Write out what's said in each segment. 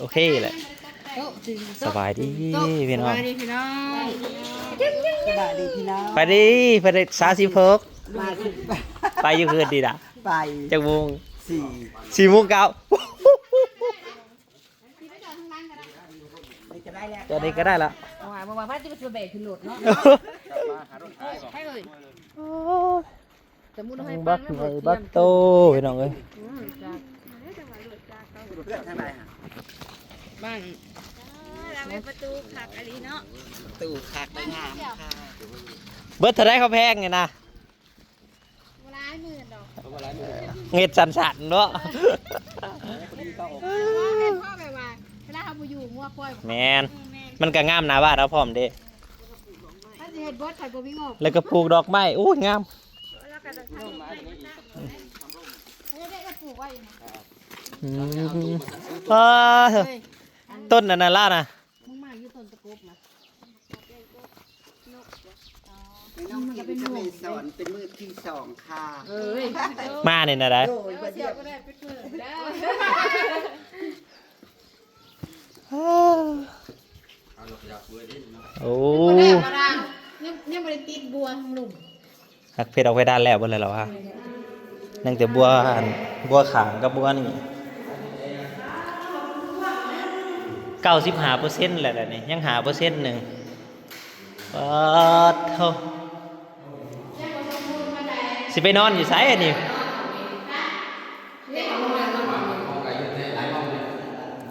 ໂອເຄແຫຼະ. ສະບາຍດີພີ່ນ້ອງ. ສະບາຍດີພີ່ນ້ອງ. ສະບາຍດີພີ່ນ້ອງ. ໄປດີ ໄປດີ ສາມສິບຫົກ ມາ ໄປຢູ່ເຮືອນດີດະ. ໄປ. ຈັກໂມງ? ສີ່ ສີ່ໂມງເກົ້າ. ນີ້ກໍໄດ້ແລ້ວ ຕອນນີ້ກໍໄດ້ລະ. ໂອ້ຍ ບໍ່ວ່າໃຜຊິໄປແບກຂຶ້ນລົດເນາະ. ໃຜເອີຍ? ໂອ້ຍ ສະມຸດໃຫ້ ບັກໃຫຍ່ບັກໂຕພີ່ນ້ອງເອີຍ. ອືມ ເພື່ອນທາງໃດຫະ? ບ້ານ ລາວເປັນປະຕູຄັກອີ່ຫຼີເນາະ. ປະຕູຄັກ ງາມຄ່ະ. ເບິດເທົ່າໃດເຂົາແພງນີ້ນະ? ບໍ່ຫຼາຍໝື່ນດອກ. ເຮັດສັ້ນໆເນາະ. ເອີ ເພາະແບບວ່າເວລາເຮົາບໍ່ຢູ່ງົວຄວາຍ. ແມ່ນ ເອີ ແມ່ນ ມັນກໍງາມໜ້າບ້ານເຮົາພ້ອມເດ້. ຖ້າຊິເຮັດເບິດ ຂ້ອຍບໍ່ມີງົບ. ແລ້ວກໍປູກດອກໄມ້ ໂອ້ຍ ງາມ. ເຮົາໄດ້ເອົາປູກໄວ້ນະ. ອືມ ປ້າ ເຮີ້ຍ ຕົ້ນອັນນັ້ນລະນະ. ມຶງມາຢູ່ຕົ້ນຕະກົບນະ. ນ້ອງເຫັນຈະແມ່ນສອນເປັນມື້ທີສອງຄ່ະ. ເອີຍ ມານີ້ນະໄດ໋. ໂດຍ ມາດຽມ. ໂອ້ ບໍ່ໄດ້ບໍ່ໄດ້ ຍັງ ຍັງບໍ່ໄດ້ຕິດບົວທາງລຸ່ມ. ຮັກເພັດອອກເພດານແລ້ວເບິດແລ້ວລະຫວາ? ຍັງແຕ່ບົວ ອັນ ບົວຂ້າງກັບບົວນີ້ ເກົ້າສິບຫ້າເປີເຊັນແລ້ວນີ້ ຍັງຫ້າເປີເຊັນໜຶ່ງ. ປາດໂທ້ ຊິໄປນອນຢູ່ໃສອັນນີ້?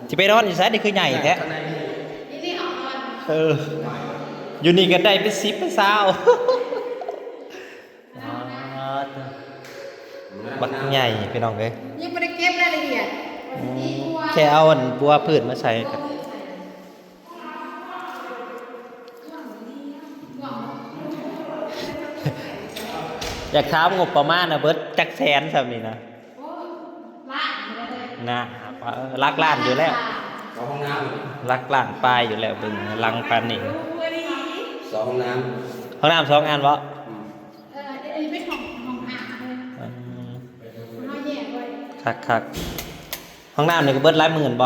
ຊິໄປນອນຢູ່ໃສ? ນີ້ຄືໃຫຍ່ແທ້. ເອີ ຢູ່ນີ້ກໍໄດ້ເປັນສິບເປັນຊາວ. ປາດ ບັກໃຫຍ່ພີ່ນ້ອງເອີຍ. ຍັງບໍ່ໄດ້ເກັບລາຍລະອຽດ. ອືມ ແຄ່ເອົາອັນບົວພືດມາໃສ່. ຢາກຖາມງົບປະມານນະ ເບິດຈັກແສນຊ່ຳນີ້ນະ? ນະ ເອີ ຫຼັກລ້ານຢູ່ແລ້ວ. ສອງຫ້ອງນ້ຳ ຫຼັກລ້ານປາຍຢູ່ແລ້ວ ເບິ່ງຫຼັງປານນີ້. ສອງຫ້ອງນ້ຳ ຫ້ອງນ້ຳສອງອັນບໍ? ອືມ ເອີ ອັນນີ້ເປັນຫ້ອງ ຫ້ອງອາບເລີຍ. ອືມ ເຮົາແຍກໄວ້ ຄັກໆ. ຫ້ອງນ້ຳນີ້ກໍເບິດຫຼາຍໝື່ນບໍ? ໂອ້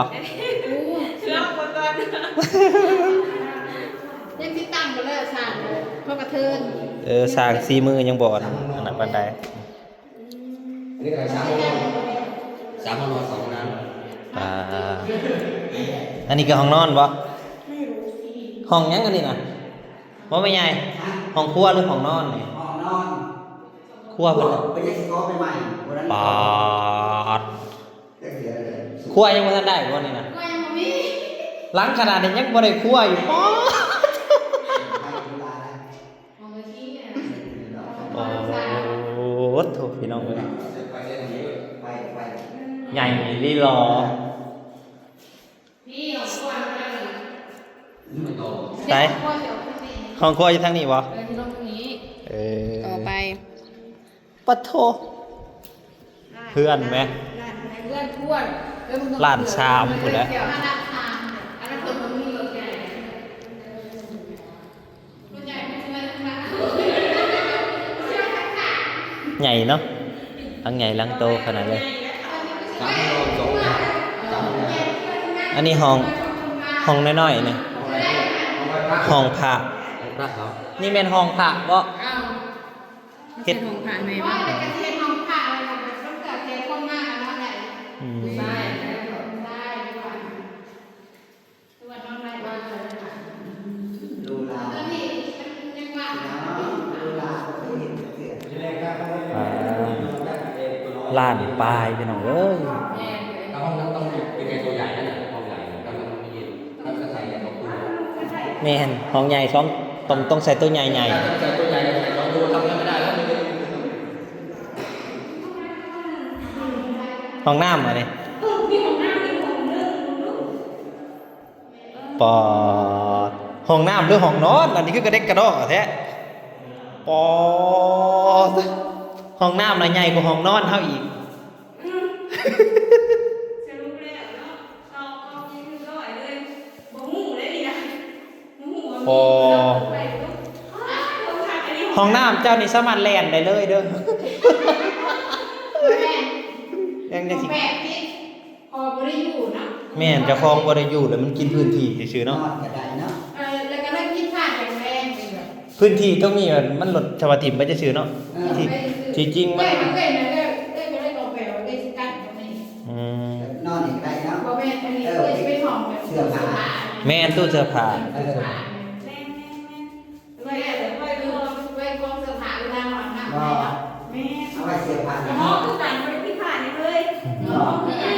ເຊື່ອບໍ່ກ່ອນ ຍັງຕິດຕັ້ງບໍ່ແລ້ວ ສ້າງເພິ່ນກະເທີນ. ເອີ ສ້າງສີມືຍັງບໍ່ອັນນັ້ນປານໃດ. ອັນນີ້ກໍສາມຫ້ອງນອນ ສາມຫ້ອງນອນ ສອງຫ້ອງນ້ຳ. ອ່າ ອັນນີ້ກໍຫ້ອງນອນບໍ? ຫ້ອງຫຍັງອັນນີ້ນະ? ບໍ່ແມ່ນໃຫຍ່ ຫ້ອງຄົວຫຼືຫ້ອງນອນນີ້? ຫ້ອງນອນ ຄົວເພິ່ນນະ ເພິ່ນຍັງຊິກໍ່ໄປໃໝ່. ປາດ ຄົວຍັງບໍ່ທັນໄດ້ບໍ່ນີ້ນະ? ຄົວຍັງບໍ່ມີ ຫຼັງຂະໜາດນີ້ຍັງບໍ່ໄດ້ຄົວຢູ່. ປາດ ໂອ້ໂຫ ພີ່ນ້ອງເອີຍ ໃຫຍ່ອີ່ຫຼີຫຼໍ. ໃສ? ຫ້ອງຄົວຢູ່ທາງນີ້ບໍ່? ເອີ ເອີ ຕໍ່ໄປ ປະໂທ ເຮືອນແມະ ເຮືອນຄົວ ລ້ານສາມພຸ້ນແຫຼະ. ໃຫຍ່ເນາະ ຫຼັງໃຫຍ່ຫຼັງໂຕຂະໜາດເລີຍ. ອັນນີ້ຫ້ອງ ຫ້ອງນ້ອຍໆນີ້ ຫ້ອງພະ. ນີ້ແມ່ນຫ້ອງພະບໍ່? ເຮັດ ເຮັດຫ້ອງພະໃໝ່ບໍ່? ອືມ ອ່າ ລ້ານປາຍ ພີ່ນ້ອງເອີຍ. ແມ່ນ ຫ້ອງໃຫຍ່ສອງ ຕ້ອງ ຕ້ອງໃສ່ໂຕໃຫຍ່ໆ. ຫ້ອງນ້ຳອັນນີ້ ປອດ ຫ້ອງນ້ຳຫຼືຫ້ອງນອນ? ອັນນີ້ຄືກະເດັກກະດໍ້ແທ້. ປອດ ຫ້ອງນ້ຳນະໃຫຍ່ກວ່າຫ້ອງນອນເຮົາອີກ. ສະຫຼຸບແລ້ວເນາະ ຕອບ ຕອບອີກຮ້ອຍເລີຍ ບໍ່ຮູ້ເດ້ນີ້ນະ ບໍ່ຮູ້ວ່າມີ. ຫ້ອງນ້ຳເຈົ້ານີ້ສາມາດແລ່ນໄດ້ເລີຍເດີ. ຍັງ ຍັງຊິ ແບບນີ້ ພໍບໍ່ໄດ້ຢູ່ເນາະ. ແ ແມ່ນ ເຈົ້າຂອງບໍ່ໄດ້ຢູ່ ແລ້ວມັນກິນພື້ນທີ່ຊື່ໆເນາະ ນອນກໍໄດ້ເນາະ ເອີ ແລ້ວກໍເລີຍຜິດພາດຢ່າງແຮງເລີຍ ພື້ນທີ່ຕົງນີ້ມັນລົດ ຖ້າວ່າຖິ້ມໄປຊື່ໆເນາະ ເອີ ທີ່ ທີ່ຈິງມັນ ເອື້ອຍ ເອື້ອຍ ເອື້ອຍກໍເລີຍອອກແບບວ່າເອື້ອຍຊິກັນຕົງນີ້ ອືມ ນອນນີ້ກໍໄດ້ເນາະ ບໍ່ແມ່ນ ອັນນີ້ ເອີ ເອື້ອຍຊິເປັນຫ້ອງແບບ ເສື້ອຜ້າ ແມ່ນ ຕູ້ເສື້ອຜ້າ ເອີ ແມ່ນ ແມ່ນ ແມ່ນ ແມ່ນ ໄວ້ ໄວ້ ໄວ້ກອງເສື້ອຜ້າເວລາເຮົາອາບນ້ຳ ບໍ່ ໃນເນາະ ແມ່ນ ເອົາໄວ້ເສື້ອຜ້າ ເນາະ ຄືກັນ ບໍ່ໄດ້ຜິດພາດຫຍັງເລີຍ ເນາະ ເຮົາບໍ່ໄດ້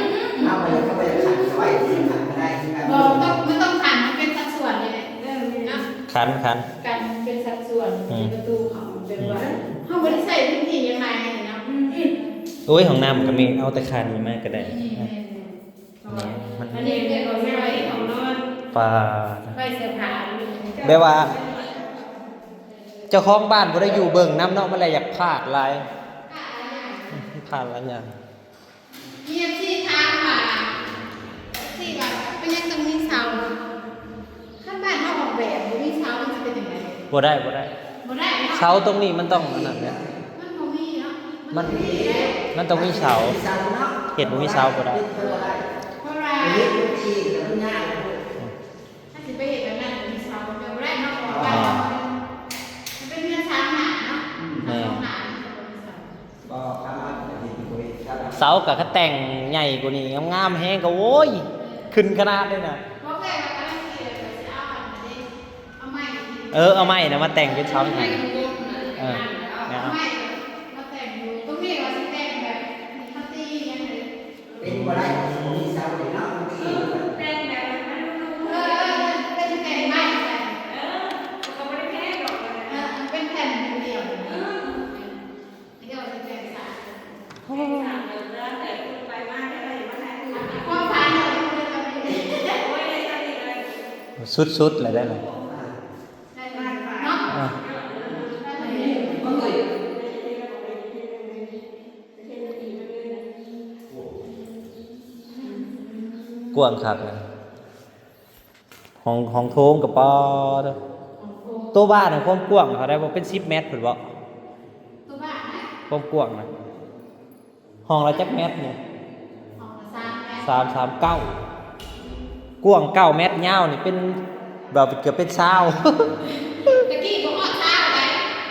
ເຮົາບໍ່ໄດ້ຂັນໄວ້ ເສື້ອຜ້າກໍໄດ້ຄືກັນ ບໍ່ ມັນຕ້ອງ ມັນຕ້ອງຂັນໃຫ້ເປັນສັດສ່ວນນີ້ແຫຼະ ເອີ ເນາະ ຂັນ ຂັນ ກັນເປັນສັດສ່ວນ ອືມ ເປັນປະຕູເຂົ້າ ເປັນວ່າ ອືມ ເຮົາບໍ່ໄດ້ໃຊ້ພື້ນທີ່ຫຍັງຫຼາຍເນາະ ອືມ ໂອ້ຍ ຫ້ອງນ້ຳກໍມີ ເອົາແຕ່ຄານນີ້ມາກໍໄດ້ ນີ້ ແມ່ນ ນີ້ ມັນ ອັນນີ້ເອີ້ນວ່າໄມ້ຂອງນອນ ປາ ໄມ້ເສື້ອຜ້າ ແບບວ່າ ເຈົ້າຂອງບ້ານບໍ່ໄດ້ຢູ່ເບິ່ງນຳເນາະ ມັນເລີຍຢາກພາດຫຼາຍ ພາດຫຼາຍຢ່າງ ມີເອັຟຊີຖາມວ່າ ເອັຟຊີວ່າເປັນຫຍັງຕ້ອງມີເສົາ ຄັນບ້ານເຮົາອອກແບບບໍ່ມີເສົາມັນຊິເປັນຈັ່ງໃດ? ບໍ່ໄດ້ ບໍ່ໄດ້ ບໍ່ໄດ້ເນາະ ເສົາຕົງນີ້ມັນຕ້ອງອັນນັ້ນເດ້ ມັນບໍ່ມີເນາະ ມັນ ມັນຕ້ອງມີເສົາ ເຮັດບໍ່ມີເສົາບໍ່ໄດ້ ເພາະວ່າ ເຮັດບໍ່ດີກໍມັນຍາກ ຖ້າຊິໄປເຮັດແບບນັ້ນມີເສົາກໍບໍ່ໄດ້ເນາະ ເພາະວ່າ ແມ່ນ ມັນເປັນເຮືອນສາມໜ້າເນາະ ອືມ ສອງໜ້າມັນກໍບໍ່ມີເສົາ ບໍ່ ຄັນວ່າເຮັດບໍ່ໄດ້ ເສົາກໍຄັນແຕ່ງໃຫຍ່ກວ່ານີ້ ງາມໆແຮງກໍ ໂອ້ຍ ຂຶ້ນຂະໜາດເລີຍນະ ບໍ່ແມ່ນວ່າກຳລັງຊິ ຊິເອົາອັນນັ້ນເດ້ ເອີ ເອົາໄມ້ນະມາແຕ່ງເປັນເສົາໃຫຍ່ ເອີ ເອົາໄມ້ມາແຕ່ງຢູ່ ຕົງນີ້ວ່າຊິແຕ່ງແບບເປັນຄາຕີຫຍັງເດ້ ເປັນບໍ່ໄດ້ ບໍ່ມີເສົາເດ້ເນາະ ມັນເປັນ ແຕ່ງແບບໃຫ້ມັນ ເອີ ເອີ ເປັນແຕ່ງໄມ້ໃສ່ ເອີ ກໍບໍ່ໄດ້ແພງດອກ ເອີ ເປັນແຜ່ນດຽວ ເອີ ສຸດໆແລ້ວໄດ້ລະ ກວ້າງຄັກນະ. ຫ້ອງ ຫ້ອງໂຖງກໍປາດ ຫ້ອງໂຖງ ຕົວບ້ານນະ ຄວາມກວ້າງເທົ່າໃດ ບໍ່ເປັນສິບແມັດພຸ້ນບໍ? ຕົວບ້ານນະ ຄວາມກວ້າງນະ ຫ້ອງລະຈັກແມັດນີ້? ຫ້ອງລະສາມແມັດ ສາມ ສາມ ເກົ້າ ກວ້າງເກົ້າແມັດ ຍາວນີ້ເປັນ ແບບເກືອບເປັນຊາວ ຕະກີ້ບໍ່ຮອດຊາວໃດ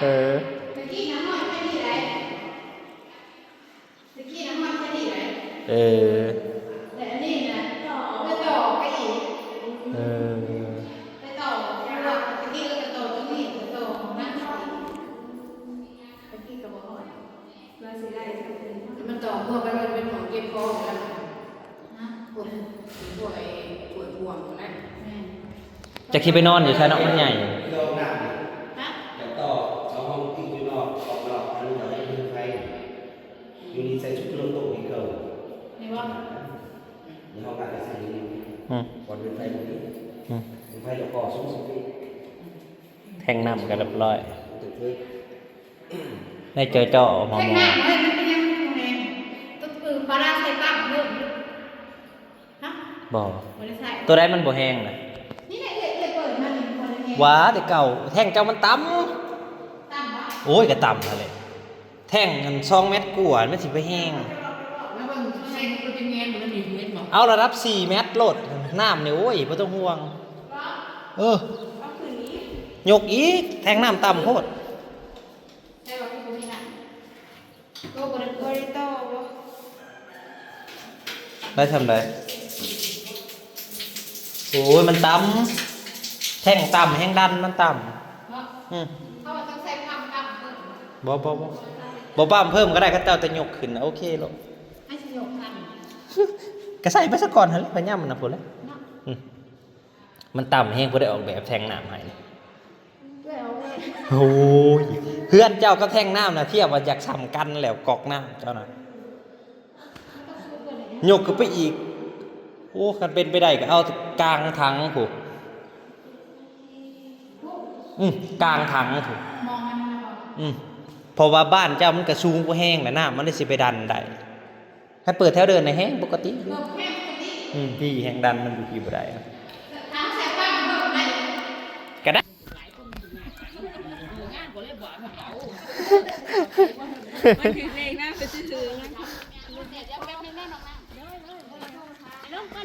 ເອີ ຕະກີ້ນະຮອດແຄ່ນີ້ໃດ. ຕະກີ້ນະຮອດແຄ່ນີ້ແຫຼະ ເອີ ແຕ່ອັນນີ້ນະ ໄປຕໍ່ໄປອີກ ເອີ ໄປຕໍ່ ຕະກີ້ເອີ້ນໄປຕໍ່ຕົງນີ້ ໄປຕໍ່ຂອງນັ້ນ ຕະກີ້ກໍບໍ່ຮອດ ວ່າຊິໄດ້ ມັນຕໍ່ເມື່ອໄປ ມັນເປັນຂອງເກັບຂອງແລ້ວນະ ພວກ ພວກໄອ້ ພວກພວງນະ ແມ່ນ ຈັກຊິໄປນອນຢູ່ໃສເນາະ ມັນໃຫຍ່ ຮະ ຈະຕໍ່ເອົາຫ້ອງຕີຢູ່ນອກ ອອກນອກ ອັນນີ້ກໍເປັນໄຟ ຢູ່ນີ້ໃສ່ຊຸກໂລໂຕອີກເກົ່າ ແມ່ນບໍ່? ໃນຫ້ອງນ້ຳກໍໃສ່ຢູ່ນີ້ ອືມ ບ່ອນເປັນໄຟຢູ່ນີ້ ອືມ ເປັນໄຟດອກກໍສູງສຸດນີ້ ແທງນ້ຳກໍຮຽບຮ້ອຍ ໃນເຈົ້າເຈາະໝໍ ແທງນ້ຳເອີຍ ມັນເປັນຫຍັງ ໂຮງແຮມ ຕົວປືປາລາໃສ່ປ້ຳເພີ່ມ ບໍ່ ບໍ່ໄດ້ໃສ່ ຕົວໃດມັນບໍ່ແຮງນະ? ນີ້ແຫຼະ ເອື້ອຍ ເອື້ອຍເປີດມານີ້ບໍ່ໄດ້ແຮງ ຫວາ ແຕ່ເກົ່າແທງເຈົ້າມັນຕ່ຳ ຕ່ຳບໍ່? ໂອ້ຍ ກໍຕ່ຳຫັ້ນແຫຼະ ແທງອັນສອງແມັດກວ່າ ມັນຊິໄປແຮງ ມາເບິ່ງໃສ່ໂປຣຕີແມນ ມັນມີເມັດບໍ່? ເອົາລະດັບສີ່ແມັດໂລດ ນ້ຳນີ້ ໂອ້ຍ ບໍ່ຕ້ອງຫ່ວງ ບໍ່ ເອີ ເອົາຂຶ້ນອີກ ຍົກອີກ ແທງນ້ຳຕ່ຳໂພດ ໃສ່ວ່າຄືບໍ່ມີນ້ຳ ໂຕບໍ່ໄດ້ ບໍ່ໄດ້ຕໍ່ບໍ່? ໄດ້ສ່ຳໃດ? ໂອ້ຍ ມັນຕ່ຳ ແທງຕ່ຳ ແຮງດັນມັນຕ່ຳ ເນາະ ອືມ ເຮົາວ່າຕ້ອງໃສ່ປ້ຳ ປ້ຳເພີ່ມ ບໍ່ ບໍ່ ບໍ່ ບໍ່ປ້ຳເພີ່ມກໍໄດ້ ຄັນເຈົ້າແຕ່ຍົກຂຶ້ນນະ ໂອເຄໂລດ ໃຫ້ຊິຍົກທັນ ກໍໃສ່ໄປຊະກ່ອນຫັ້ນແຫຼະ ພະຍາຍາມນະພຸ້ນແຫຼະ ເນາະ ອືມ ມັນຕ່ຳແຮງ ຜູ້ໃດອອກແບບແທງນ້ຳໃຫ້ນີ້ ເອື້ອຍເອົາເລີຍ ໂອ້ຍ ເຮືອນເຈົ້າກັບແທງນ້ຳນະ ທຽບວ່າຢາກສ່ຳກັນແລ້ວ ກອກນ້ຳເຈົ້ານະ ຍົກຂຶ້ນໄປອີກ ໂອ້ ຄັນເປັນໄປໄດ້ກໍເອົາແຕ່ກາງຖັງພຸ້ນ ອືມ ກາງຖັງພຸ້ນ ມອງອັນນັ້ນນະບໍ່? ອືມ ເພາະວ່າບ້ານເຈົ້າມັນກໍສູງພໍແຮງແຫຼະ ນ້ຳມັນຊິໄປດັນໄດ້. ຄັນເປີດແຖວເດີ່ນນະແຮງປົກກະຕິຢູ່ ເອີ ແຮງປົກກະຕິ ອືມ ທີ່ແຮງດັນມັນຢູ່ທີ່ບໍ່ໄດ້ ຖ້າໃສ່ປ້ຳເພີ່ມໄດ້ ກະໄດ້ ມັນຖືກເລກນະ ໄປຊື້ເທື່ອ ລົງກ່ອນ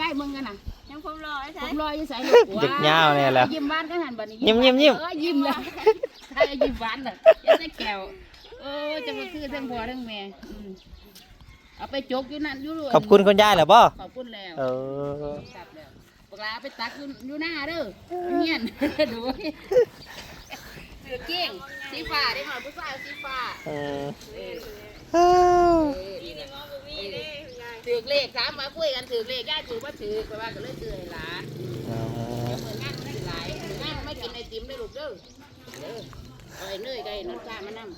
ຍາຍເບິ່ງກັນນະ ຍັງຜົມຫຼໍ່ໃສ ຜົມຫຼໍ່ຢູ່ໃສລູກ? ຢາກຍາວແດ່ລະ ຍິ້ມຫວານກັນຫັ້ນ ບັດນີ້ຍິ້ມ ຍິ້ມ ຍິ້ມ ເອີ ຍິ້ມລະ ໃຫ້ຍິ້ມຫວານລະ ຢ່າແຕ່ແກ້ວ. ເອີ ຈະມາຄືທັງພໍ່ທັງແມ່ ອືມ ເອົາໄປຈົກຢູ່ນັ້ນຢູ່ ຂອບຄຸນຄຸນຍາຍແລ້ວບໍ່? ຂອບຄຸນແລ້ວ ເອີ ຄັບແລ້ວ ບັກຫຼາເອົາໄປຕັກຢູ່ ຢູ່ນາເດີ ຮຽນ ໂດຍ ຖືກຈິງ ສີຟ້າເດ້ ເດັກນ້ອຍຜູ້ຊາຍເອົາສີຟ້າ ເອີ ຖືກເລກ ຖາມວ່າຄຸຍກັນຖືກເລກ ຍາຍຖືກບໍ່ຖືກ ຂ້ອຍວ່າກໍເລີຍຊື້ໃຫ້ຫຼານ ອໍ ມື້ງານມັນຫຼາຍ ມື້ງານມາກິນໄອຕິມເດີລູກເດີ ເອີ ເອົາໄອ້ເນີຍກັບໄອ້ນ້ຳຊາມານຳ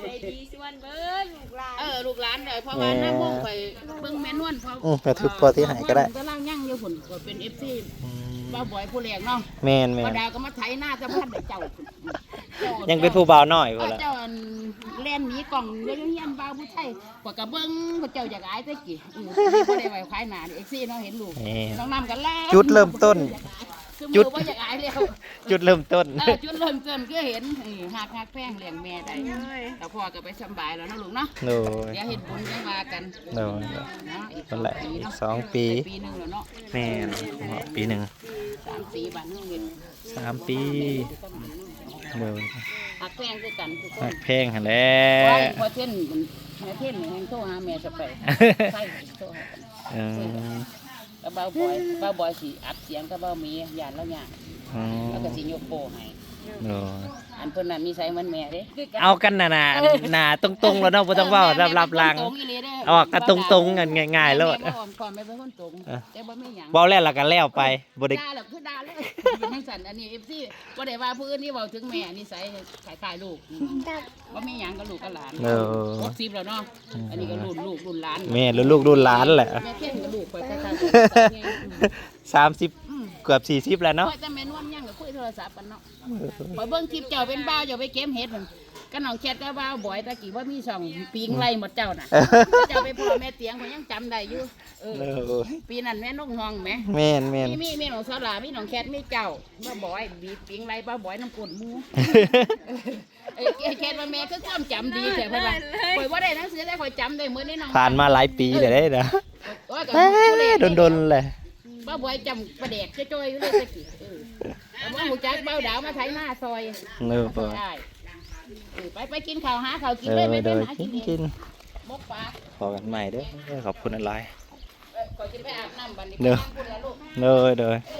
ໃຈດີຊວນເບິດລູກຫຼານ ເອີ ລູກຫຼານເດີ ເພາະວ່າ ເອີ ນາວົງຂ້ອຍເບິ່ງແມ່ນວນ ເພາະ ອືມ ກໍຖືກ ພໍທີ່ໃຫ້ກໍໄດ້ ຕາລາງຍັງຢູ່ພຸ້ນ ຂ້ອຍເປັນເອັຟຊີ ອືມ ບ່າວບອຍຜູ້ແລກເນາະ ແມ່ນໆ ບ່າວດາວກໍມາໄຖນາແຕ່ບໍ່ທັນໄດ້ເຈົ້າ ຍັງເປັນຜູ້ບ່າວນ້ອຍພຸ້ນລະ ເຈົ້າອັນແລ່ນໜີກ້ອງຢູ່ໂຮງຮຽນ ບ່າວຜູ້ໄທ ຂ້ອຍກໍເບິ່ງ ເຂົາເຈົ້າຢາກອາຍແຕ່ກີ້ ອືມ ບໍ່ໄດ້ໄຫວຂາຍໜ້າເອັຟຊີເນາະ ເຫັນລູກ ແມ່ນ ນ້ອງນ້ຳກໍແລ່ນ ຈຸດເລີ່ມຕົ້ນ ຈຸດ ບໍ່ຢາກອາຍແລ້ວ ຈຸດເລີ່ມຕົ້ນ ເອີ ຈຸດເລີ່ມຕົ້ນຄືເຫັນ ເອີ ຮັກ ຮັກແພງລ້ຽງແມ່ໄດ້ ໂອ້ຍ ແລ້ວພໍ່ກໍໄປສຳບາຍແລ້ວເນາະລູກເນາະ ໂດຍ ດຽວເຮັດບຸນຈັ່ງວ່າກັນ ໂດຍ ເນາະ ອີກ ນັ້ນແຫຼະ ສອງປີເນາະ ອີກສອງປີ ໄປປີໜຶ່ງແລ້ວເນາະ ແມ່ນ ຮອດປີໜຶ່ງ ສາມປີບາດເຮົາເຮັດ ສາມປີ ໂດຍ ຮັກແພງຄືກັນທຸກຄົນ ຮັກແພງຫັ້ນແຫຼະ ໂອ້ຍ ພໍເທັນ ແມ່ເທັນແຮ່ງໂທຫາແມ່ສະໄປ ໃຊ່ໂທຫາກັນ ເອີ ກັບບ່າວບອຍ ບ່າວບອຍຊິອັດສຽງກັບບ່າວເມ ຢ້ານລາວຍາກ ອໍ ລາວກໍຊິຍົກໂປ້ໃຫ້ ໂດຍ ອັນເພິ່ນນັ້ນນິໄສເໝືອນແມ່ເດ້ ເອົາກັນໜ້າ ໜ້າ ໜ້າຕົງໆ ແລ້ວເນາະ ບໍ່ຕ້ອງເວົ້າ ແມ່ນໆ ລັບໆ ຫຼັງ ຕົງໆ ອີ່ຫຼີເດ້ ອອກກັນຕົງໆ ງ່າຍໆ ໂລດ ແມ່ນໆ ເວົ້າອ້ອມຄ້ອມໄປເພິ່ນຕົງ ເອີ ແຕ່ບໍ່ມີຫຍັງ ເວົ້າແລ້ວລະກໍແລ້ວໄປ ບໍ່ໄດ້ ດ່າແລ້ວຄືດ່າເລີຍ ຈັ່ງຊັ້ນ ອັນນີ້ເອັຟຊີ ບໍ່ໄດ້ວ່າຜູ້ອື່ນນີ້ ເວົ້າເຖິງແມ່ ນິໄສຄ້າຍໆ ລູກ ອືມ ບໍ່ມີຫຍັງກັບລູກກັບຫຼານ ເອີ ຫົກສິບແລ້ວເນາະ ອືມ ອັນນີ້ກໍລຸ້ນລູກລຸ້ນຫຼານ ແມ່ນ ລຸ້ນລູກລຸ້ນຫຼານແຫຼະ ແມ່ເພັນກໍລູກຂ້ອຍຄ້າຍໆ ສາມສິບ ອືມ ເກືອບສີ່ສິບແລ້ວເນາະ ຂ້ອຍກັບແມ່ນວນຍັງກໍຄຸຍໂທລະສັບກັນເນາະ ເອີ ຂ້ອຍເບິ່ງຄລິບເຈົ້າເປັນບ່າວ ເຈົ້າໄປເກັບເຫັດນັ້ນ ກັບນ້ອງແຄດກັບບ່າວບອຍ ຕະກີ້ບໍ່ມີຊ່ອງ ປີງໄລ່ໝົດເຈົ້ານະ ເຈົ້າໄປພໍ້ແມ່ຕຽງ ຂ້ອຍຍັງຈຳໄດ້ຢູ່ ເອີ ໂອ້ຍ ປີນັ້ນແມ່ນົງຮ່ອງແໝ ແມ່ນໆ ມີ ມີ ມີນ້ອງສາວຫຼ້າ ມີນ້ອງແຄດ ມີເຈົ້າ ບ່າວບອຍ ບີບປີງໄລ່ບ່າວບອຍນຳກົ້ນໝູ່ ເອີ ແຄດວ່າແມ່ຄືຄວາມຈຳດີແທ້ ເພິ່ນວ່າ ຂ້ອຍບໍ່ໄດ້ໜັງສື ແຕ່ຂ້ອຍຈຳໄດ້ໝົດເດ້ນ້ອງ ຜ່ານມາຫຼາຍປີແລ້ວເດ້ນະ ໂອ້ຍ ກໍ ແຕ່ດົນໆ ແຫຼະ ບ່າວບອຍຈຳປາແດກຈ່ອຍໆ ຢູ່ເລີຍຕະກີ້ ເອີ ແຕ່ບໍ່ຮູ້ຈັກ ບ່າວດາວມາໄຖນາຊ່ອຍ ເອີ ໄປ ໄປກິນເຂົ້າ ຫາເຂົ້າກິນເລີຍ ເອີ ແມ່ ໂດຍ ຫາກິນເອງ ກິນໆ ໝົກປາ ພໍ້ກັນໃໝ່ເດີ ຂອບຄຸນຫຼາຍ ເອີ ຂ້ອຍຊິໄປອາບນ້ຳບັດນີ້ ໂດຍ ໄປນຳພຸ້ນລະລູກ ໂດຍ ໂດຍ ເອີ